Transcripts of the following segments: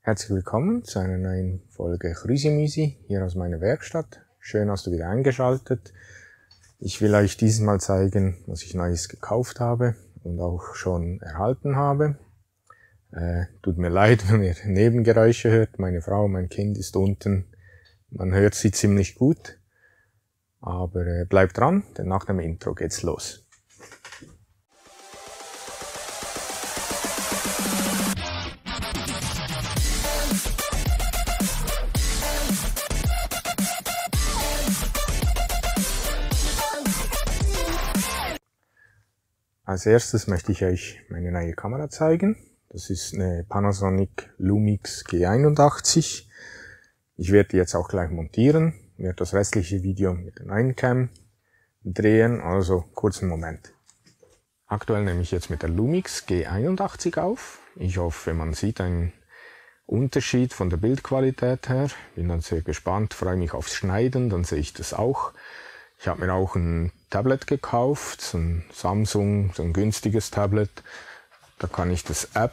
Herzlich willkommen zu einer neuen Folge Chrüsimüsi hier aus meiner Werkstatt. Schön hast du wieder eingeschaltet. Ich will euch dieses Mal zeigen, was ich Neues gekauft habe und auch schon erhalten habe. Tut mir leid, wenn ihr Nebengeräusche hört. Meine Frau, mein Kind ist unten. Man hört sie ziemlich gut. Aber bleibt dran, denn nach dem Intro geht's los. Als erstes möchte ich euch meine neue Kamera zeigen. Das ist eine Panasonic Lumix G81. Ich werde die jetzt auch gleich montieren, werde das restliche Video mit der 9cam drehen, also kurzen Moment. Aktuell nehme ich jetzt mit der Lumix G81 auf. Ich hoffe, man sieht einen Unterschied von der Bildqualität her. Bin dann sehr gespannt, freue mich aufs Schneiden, dann sehe ich das auch. Ich habe mir auch ein Tablet gekauft, so ein Samsung, so ein günstiges Tablet. Da kann ich das App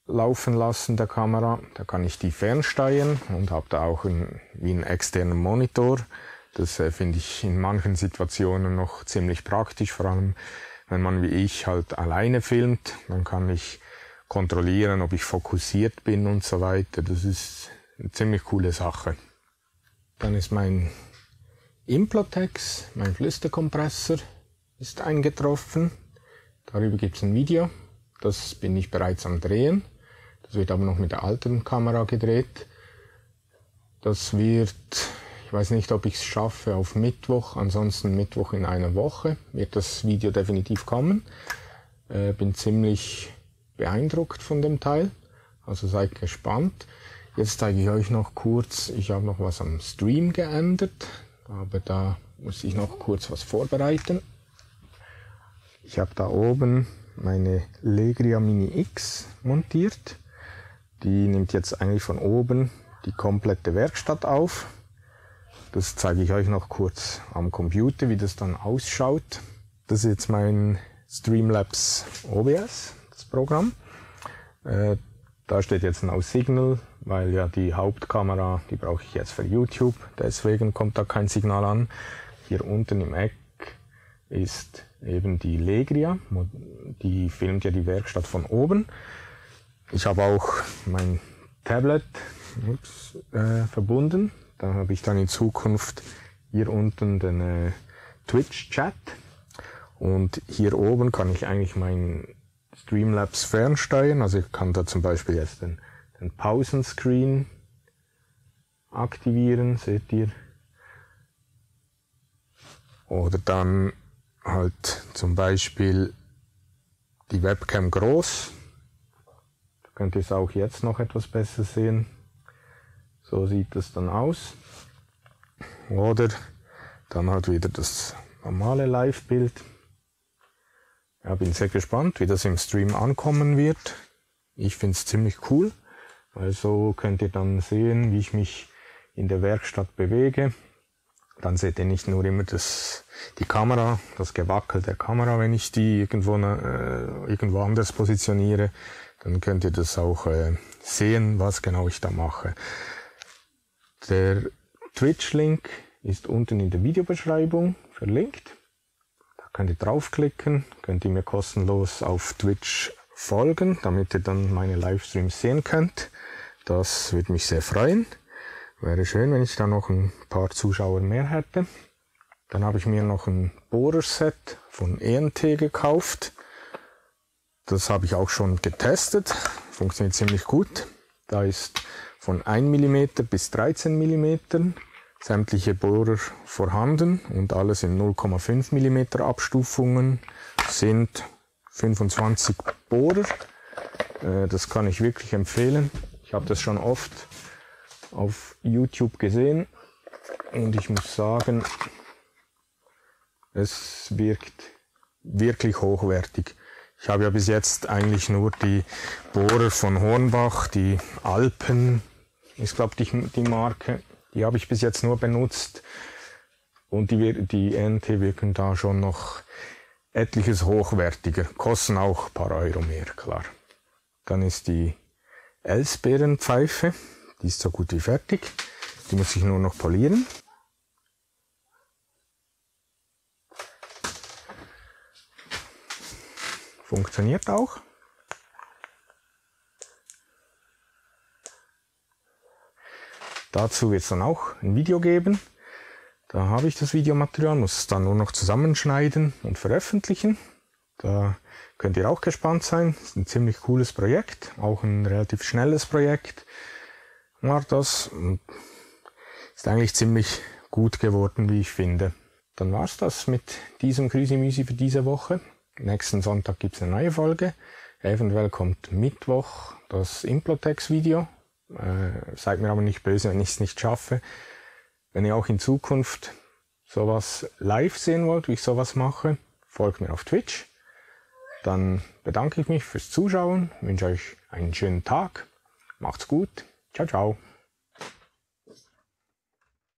laufen lassen, der Kamera. Da kann ich die fernsteuern und habe da auch wie einen externen Monitor. Das finde ich in manchen Situationen noch ziemlich praktisch, vor allem wenn man wie ich halt alleine filmt. Dann kann ich kontrollieren, ob ich fokussiert bin und so weiter. Das ist eine ziemlich coole Sache. Dann ist mein Implotex, mein Flüsterkompressor, ist eingetroffen. Darüber gibt es ein Video. Das bin ich bereits am Drehen. Das wird aber noch mit der alten Kamera gedreht. Das wird, ich weiß nicht, ob ich es schaffe auf Mittwoch, ansonsten Mittwoch in einer Woche wird das Video definitiv kommen. Bin ziemlich beeindruckt von dem Teil, also seid gespannt. Jetzt zeige ich euch noch kurz, ich habe noch was am Stream geändert. Aber da muss ich noch kurz was vorbereiten. Ich habe da oben meine Legria Mini X montiert. Die nimmt jetzt eigentlich von oben die komplette Werkstatt auf. Das zeige ich euch noch kurz am Computer, wie das dann ausschaut. Das ist jetzt mein Streamlabs OBS, das Programm. Da steht jetzt No Signal, weil ja die Hauptkamera, die brauche ich jetzt für YouTube, deswegen kommt da kein Signal an. Hier unten im Eck ist eben die Legria, die filmt ja die Werkstatt von oben. Ich habe auch mein Tablet verbunden, da habe ich dann in Zukunft hier unten den Twitch-Chat und hier oben kann ich eigentlich mein Streamlabs fernsteuern, also ich kann da zum Beispiel jetzt den Pausenscreen aktivieren, seht ihr. Oder dann halt zum Beispiel die Webcam groß. Da könnt ihr es auch jetzt noch etwas besser sehen. So sieht es dann aus. Oder dann halt wieder das normale Live-Bild. Ja, bin sehr gespannt, wie das im Stream ankommen wird. Ich finde es ziemlich cool, weil so könnt ihr dann sehen, wie ich mich in der Werkstatt bewege. Dann seht ihr nicht nur immer die Kamera, das Gewackel der Kamera, wenn ich die irgendwo anders positioniere. Dann könnt ihr das auch sehen, was genau ich da mache. Der Twitch-Link ist unten in der Videobeschreibung verlinkt. Könnt ihr draufklicken, könnt ihr mir kostenlos auf Twitch folgen, damit ihr dann meine Livestreams sehen könnt. Das würde mich sehr freuen. Wäre schön, wenn ich da noch ein paar Zuschauer mehr hätte. Dann habe ich mir noch ein Bohrerset von ENT gekauft. Das habe ich auch schon getestet. Funktioniert ziemlich gut. Da ist von 1 mm bis 13 mm sämtliche Bohrer vorhanden und alles in 0,5 mm Abstufungen, sind 25 Bohrer. Das kann ich wirklich empfehlen. Ich habe das schon oft auf YouTube gesehen und ich muss sagen, es wirkt wirklich hochwertig. Ich habe ja bis jetzt eigentlich nur die Bohrer von Hornbach, die Alpen, ist glaube ich die Marke. Die habe ich bis jetzt nur benutzt und die ENT wirken da schon noch etliches hochwertiger, kosten auch ein paar Euro mehr, klar. Dann ist die Elsbeerenpfeife. Die ist so gut wie fertig. Die muss ich nur noch polieren. Funktioniert auch. Dazu wird es dann auch ein Video geben. Da habe ich das Videomaterial, muss es dann nur noch zusammenschneiden und veröffentlichen. Da könnt ihr auch gespannt sein. Das ist ein ziemlich cooles Projekt, auch ein relativ schnelles Projekt. War das und ist eigentlich ziemlich gut geworden, wie ich finde. Dann war's das mit diesem Krüsimüsi für diese Woche. Nächsten Sonntag gibt es eine neue Folge. Eventuell kommt Mittwoch das Implotex-Video. Seid mir aber nicht böse, wenn ich es nicht schaffe. Wenn ihr auch in Zukunft sowas live sehen wollt, wie ich sowas mache, folgt mir auf Twitch. Dann bedanke ich mich fürs Zuschauen, wünsche euch einen schönen Tag. Macht's gut. Ciao, ciao.